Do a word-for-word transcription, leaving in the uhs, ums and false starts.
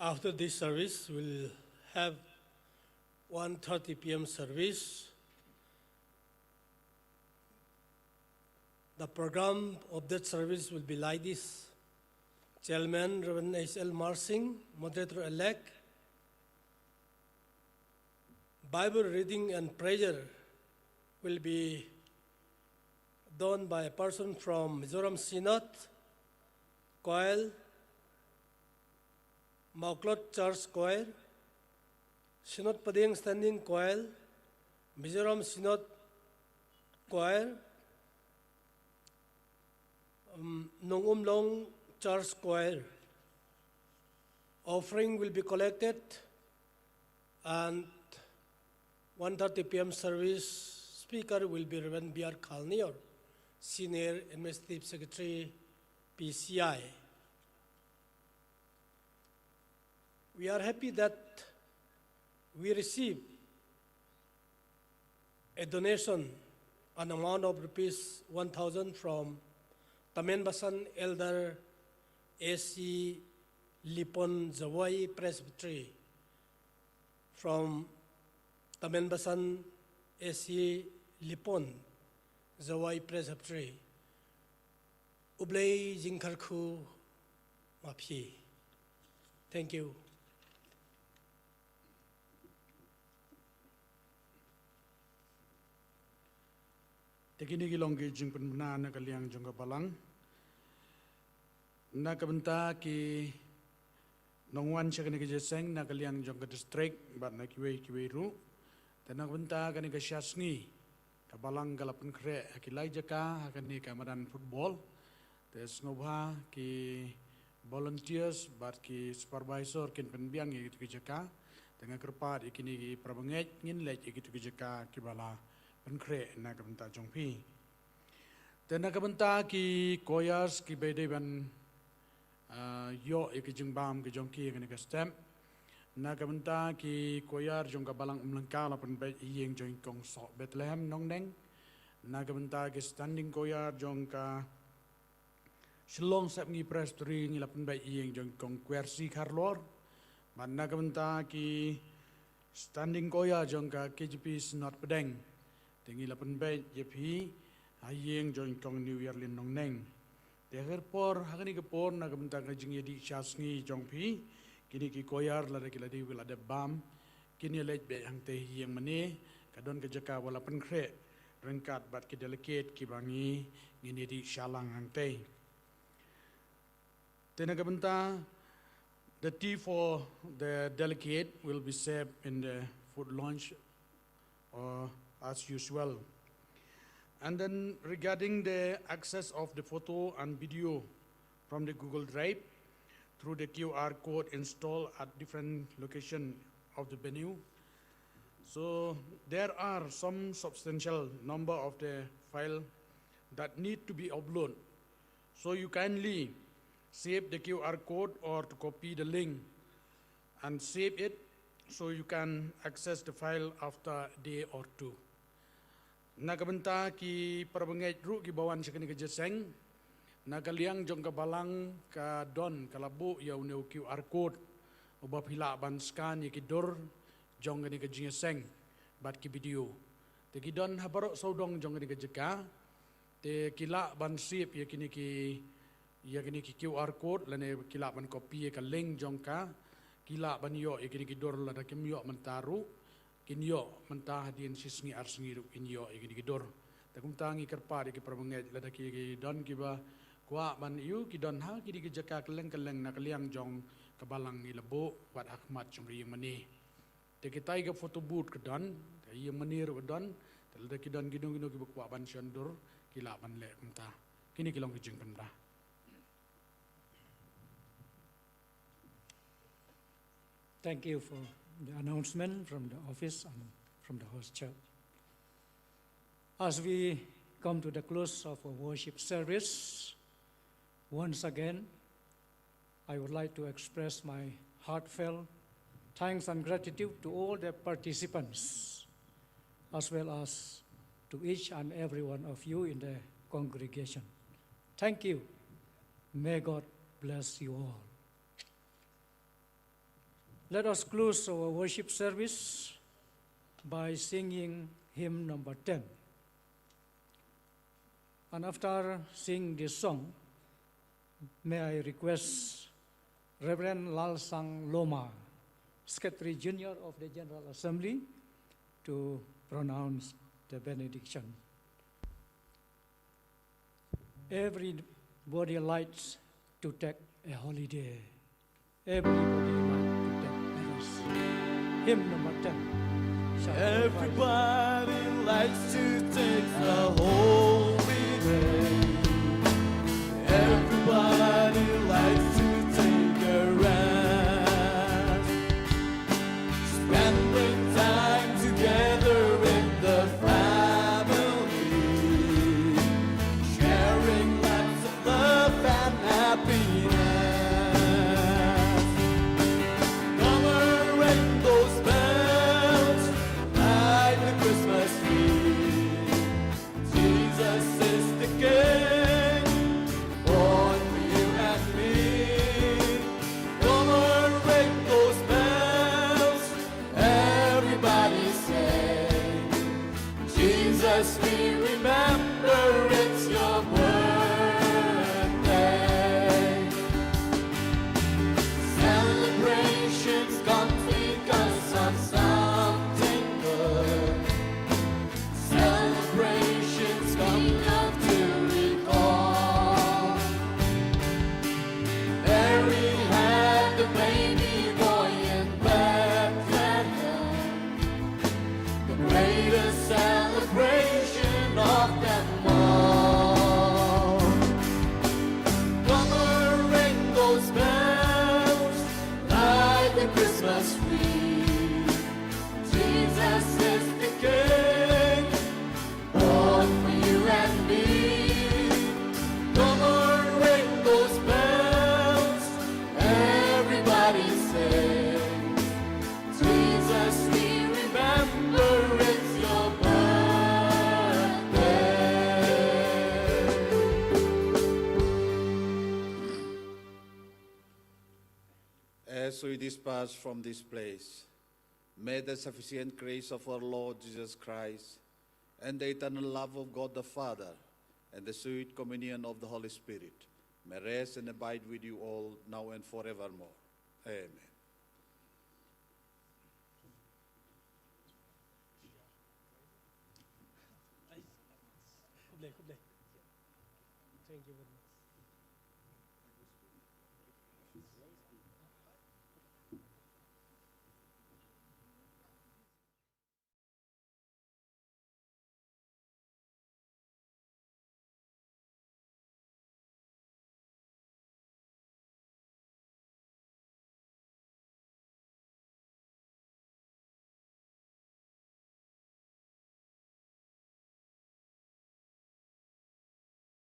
After this service, we'll have one thirty p m service. The program of that service will be like this. Chairman, Reverend H L Marsing, Moderator-elect. Bible reading and prayer will be done by a person from Mizoram Synod, Choir, Mawklod Church Choir, Synod Pdeng Standing Choir, Mizoram Synod Choir, um, Nongumlong Church Choir. Offering will be collected and one thirty p m service. Speaker will be Reverend B R Khalnior, Senior Administrative Secretary, P C I. We are happy that we receive a donation, an amount of rupees one thousand from Tamenbasan Elder A C Lipon Zawai Presbytery, from Tamenbasan A C Lipon Zawai Presbytery. U Blei jingkyrkhu ma phi. Thank you. Te kine ki long ki jingpynbna na ka liang jong ka balang. Na ka bynta ki nongwan sha kane ka jingïaseng na ka liang jong ka district bad na kiwei kiwei ruh. Te na ka bynta kane ka sha sngi ka balang ka la pynkhreh ha ki lai jaka ha kane ka madan football. Te sngewbha ki volunteers bad ki supervisor kin pynbiang ïa kito ki jaka. Te nga kyrpad ïa kine ki parabangeit ngin leit ïa kito ki jaka kiba la pynkhreh na ka bynta jong phi. Te na ka bynta ki choirs kiba dei ban, ah, ïoh ïa ki jingbam ki jong ki ha kane ka step. Na ka bynta ki choir jong ka balang Umlyngka la pynbeit ïing jong i Kong Soh Bethlehem Nongneng. Na ka bynta ki standing choir jong ka Shillong Sepngi Presbytery ngi la pynbeit ïing jong i Kong Kwersi Kharlor. Bad na ka bynta ki standing choir jong ka K J P Synod Pdeng, te ngi la pynbeit ïa phi ha ïing jong i Kong New Year Lin Nongneng. Te ha ka por, ha kane ka por na ka bynta ka jingïadih sha sngi jong phi, kine ki choir lada ki la dei ki la dep bam, kin ïa leit beit hangtei ha ïing mane. Ka don ka jaka ba la pynkhreh ryngkat bad ki delegate kiba ngi ngin ïadih sha lang hangtei. Te na ka bynta, the tea for the delegate will be served in the food lounge, uh, as usual. And then regarding the access of the photo and video from the Google Drive through the Q R code installed at different location of the venue. So there are some substantial number of the file that need to be uploaded. So you kindly save the Q R code or to copy the link and save it so you can access the file after a day or two. Na ka bynta ki parabangeit ruh kiba wan sha kane ka jingïaseng, na ka liang jong ka balang ka don, ka la buh ïa une u Q R code uba phi lah ban scan ïa ki dur jong kane ka jingïaseng bad ki video. Te ki don ha baroh sawdong jong kane ka jaka. Te ki lah ban save ïa kine ki, ïa kine ki Q R code lane ki lah ban copy ïa ka link jong ka. Ki lah ban ïoh ïa kine ki dur lada kim ïoh mynta ruh, kin ïoh mynta hadien shi sngi ar sngi ruh kin ïoh ïa kine ki dur. Te kumta ngi kyrpad ïa ki parabangeit lada ki, ki don kiba kwah ban ïoh, ki don ha kine ki jaka kylleng kylleng na ka liang jong ka balang ngi la buh wat ha khmat jong ka ïing mane. Te kitai ka photo booth ka don, ka ïing mane ruh ka don. Te lada ki don kino kino kiba kwah ban shon dur, ki lah ban leh kumta. Kine ki long ki jingpynbna. Thank you for the announcement from the office and from the host church. As we come to the close of our worship service, once again, I would like to express my heartfelt thanks and gratitude to all the participants, as well as to each and every one of you in the congregation. Thank you. May God bless you all. Let us close our worship service by singing hymn number ten. And after singing this song, may I request Reverend Lalsang Loma, Secretary Junior of the General Assembly, to pronounce the benediction. Everybody likes to take a holiday. Everybody likes to take a rest. Hymn number ten. Shall we rise? Everybody likes to take a holy day. Everybody likes to take a rest. Spending time together in the family, sharing lots of love and happiness. Come and ring those bells, light the Christmas tree. Jesus is the King, born for you and me. Come and ring those bells, everybody say, Jesus, we remember it's your birthday. Celebrations come because of something good. Celebrations we love to recall. Mary had the baby boy in Bethlehem, the greatest celebration of them all. Come and ring those bells, light the Christmas tree. Jesus is the King, born for you and me. Come on, ring those bells. Everybody sing. Jesus, we remember it's your birthday. As we disperse from this place, may the sufficient grace of our Lord Jesus Christ and the eternal love of God the Father and the sweet communion of the Holy Spirit may rest and abide with you all now and forevermore. Amen. Khublei, khublei. Thank you very much.